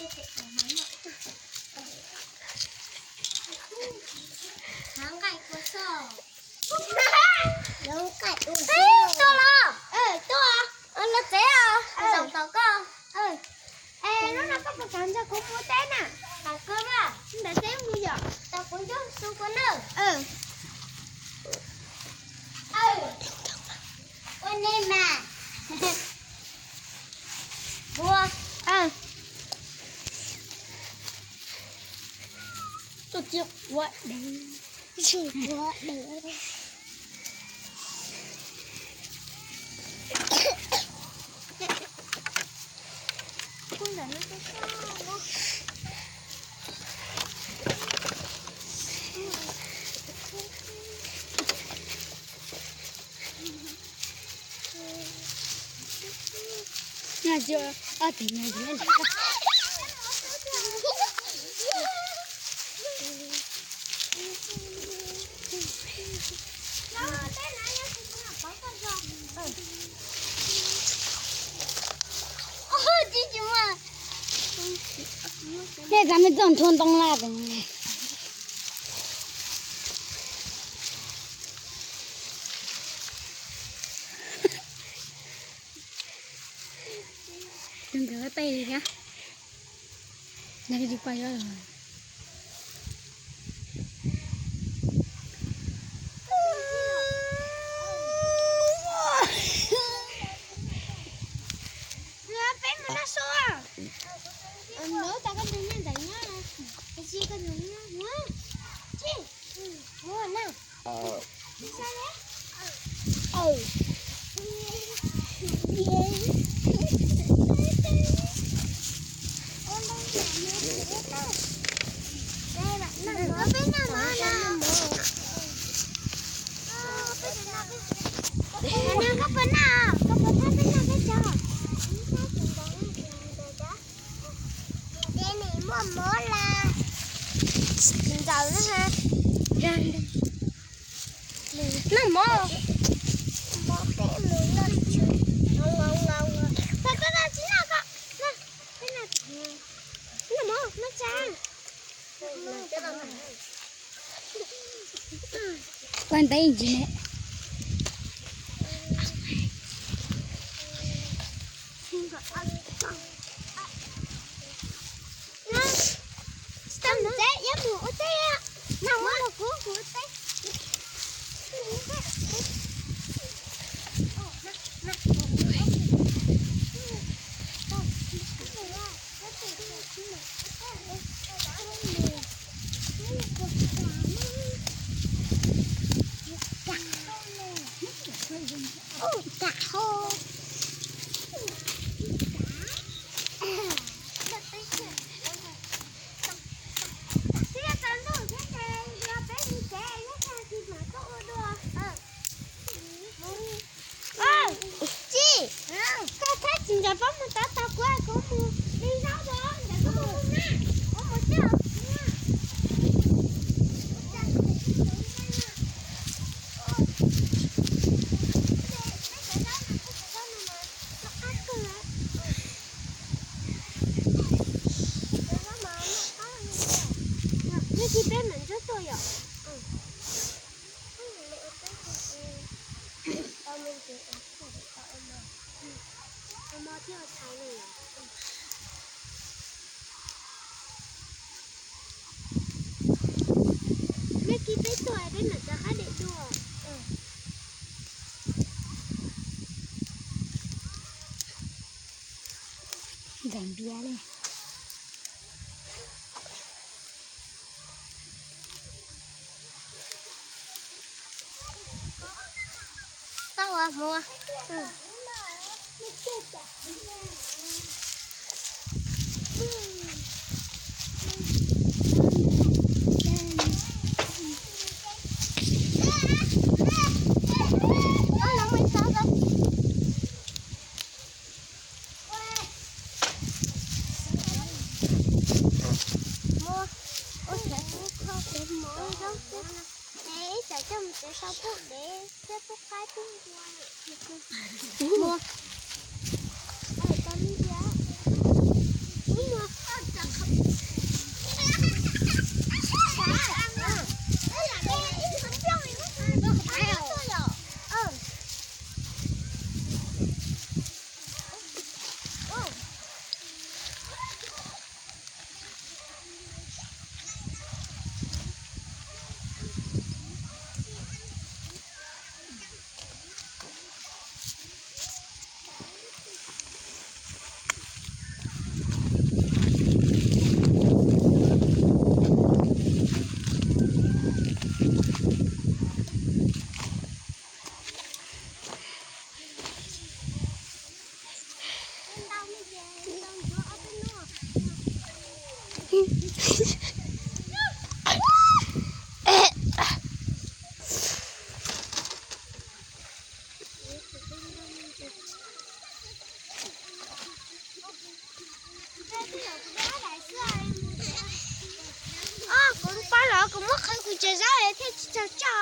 Nqaij kua xwb. Peb tuaj los. Tuaj los tsev os. Zaum tos koj. Es hnub no koj puas kam nrog kuv mus teb na? Ntawm teb mus yom. Tos kuv nrog xu kua nawb. Ua nej mas. Ua. Tuaj tsis quav dev, tsis quav dev. Tej txav me txoj nthua ntoo laj. Tus nkawd tej li thiab. Nag li pa yuav los. Peb mus noj su. Ntawd tau koj ntug nyob ntawd nyob. Tab sis koj ntug nyob nyob. Tsis. Mus na. Muaj mov las ntawd na ha. Noj mov. Mov peb mus noj tsis, noj noj tsis noj koj. Noj mov noj tsa. Koj ntev ntsis ne. Tsis tau mus teb, yuav mus ua teb. Nag hmo los kuv mus ua teb. Tsis, koj thab tsis ncaws pob mus tod tog kuv, kuv mus li zaub rau ntawm koj mus na. Kuv mus tsis os. Neb tig peb mam nrog tuaj yom. Neb tig peb tuaj peb mam rov qab de dua. Ntxais npias li. Tau ua mus. Ib tsam coj mus tsev sau pub dev thiab pub qaib pub npua. Mus. Tau li tias, mus. Kuv pab los kuv muab qhwv kuv tsev zaub thiaj tsis tau tso.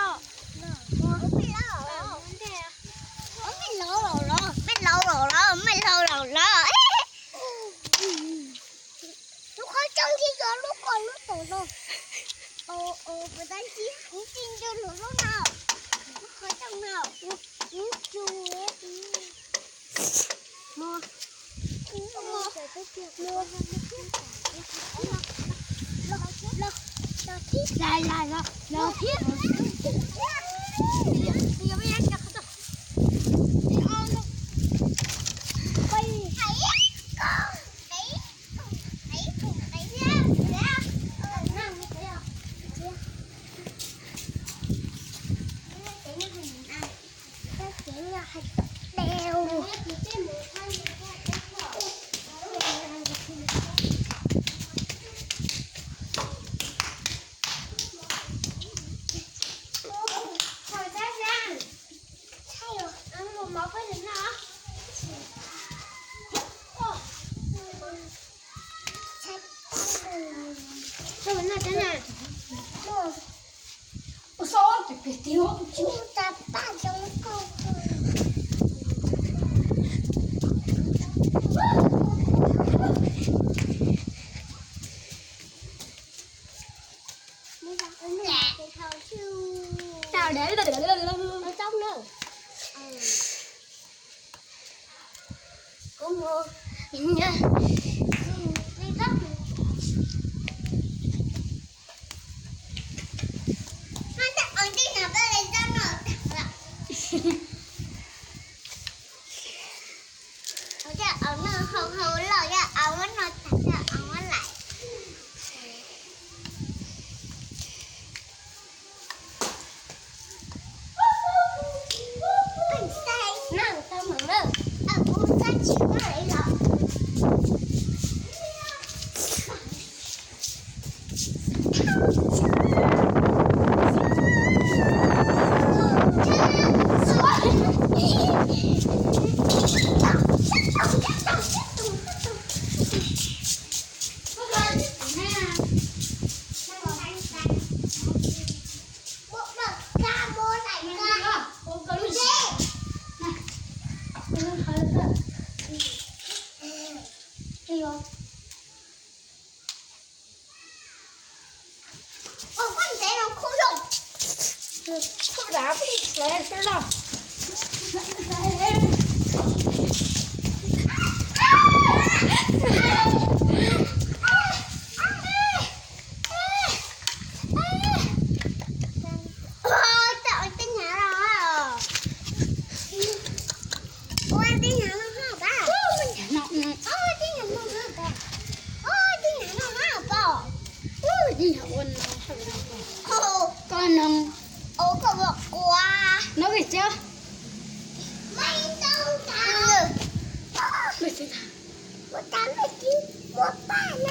Mej laus laus los, mej laus laus los, mej laus laus los. Lub qhov rooj thiaj yog lub ko lub tus no. Puas tab tsis kuv tsis nco lub no. Lub qhov rooj no. Kuv mus, Koj noog, noog vim tsi? Mej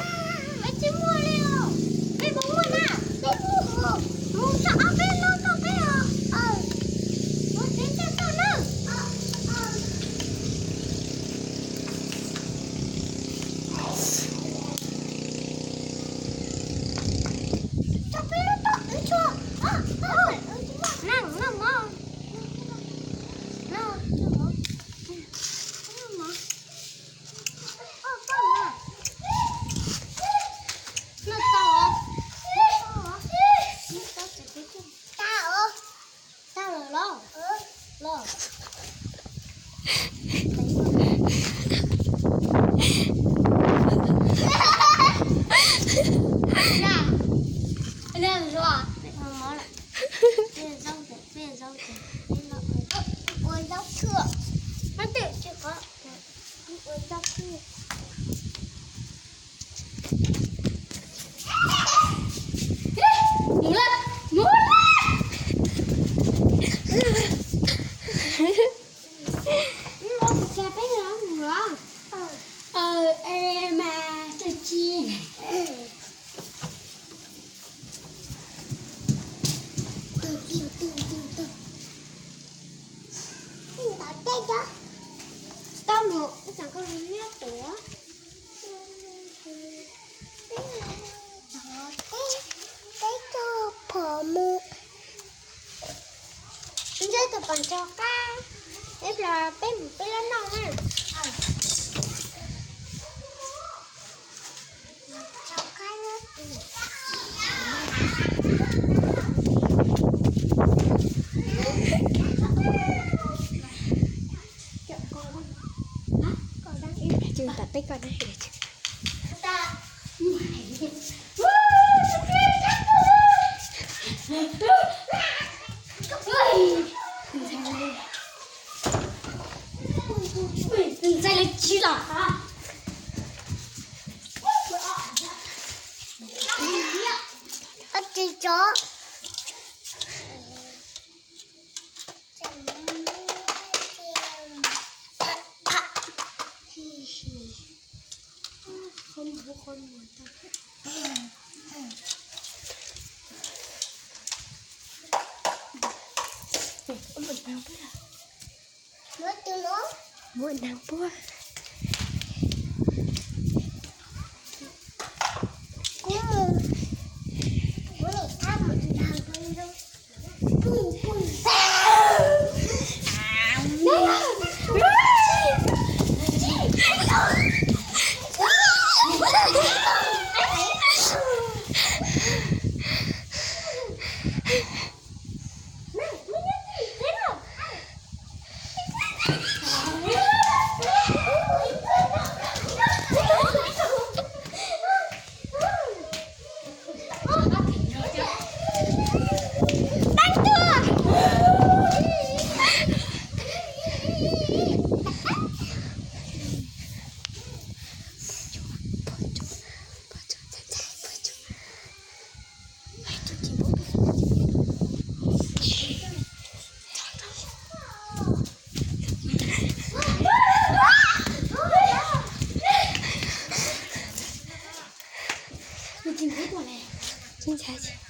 tsis muaj li os. Mej puas muaj na? Mej muaj os. Mus tso ob peb lub rau peb os. Mus tsev tso tso na. Tso peb lub rau wb tso. Neeg noj mov. Noj tau, noj tau, noj tau. Tag lawm los? Los. Ua zaub, ua zaub, ua zaub, ua zaub, ua zaub. Mus lawm, mus lawm. Ua cas peb los mus los? Mas tsis tsis. Mus, ntshe tus pom ntxhov qab, ib pliag peb mus peb lab noj na. Coj koj, koj dab ib pliag, coj tau peb koj dab ib pliag. Ntxhais lawv tsis los. Koj tsis tso. Muab nas puab. Tsis ntshai.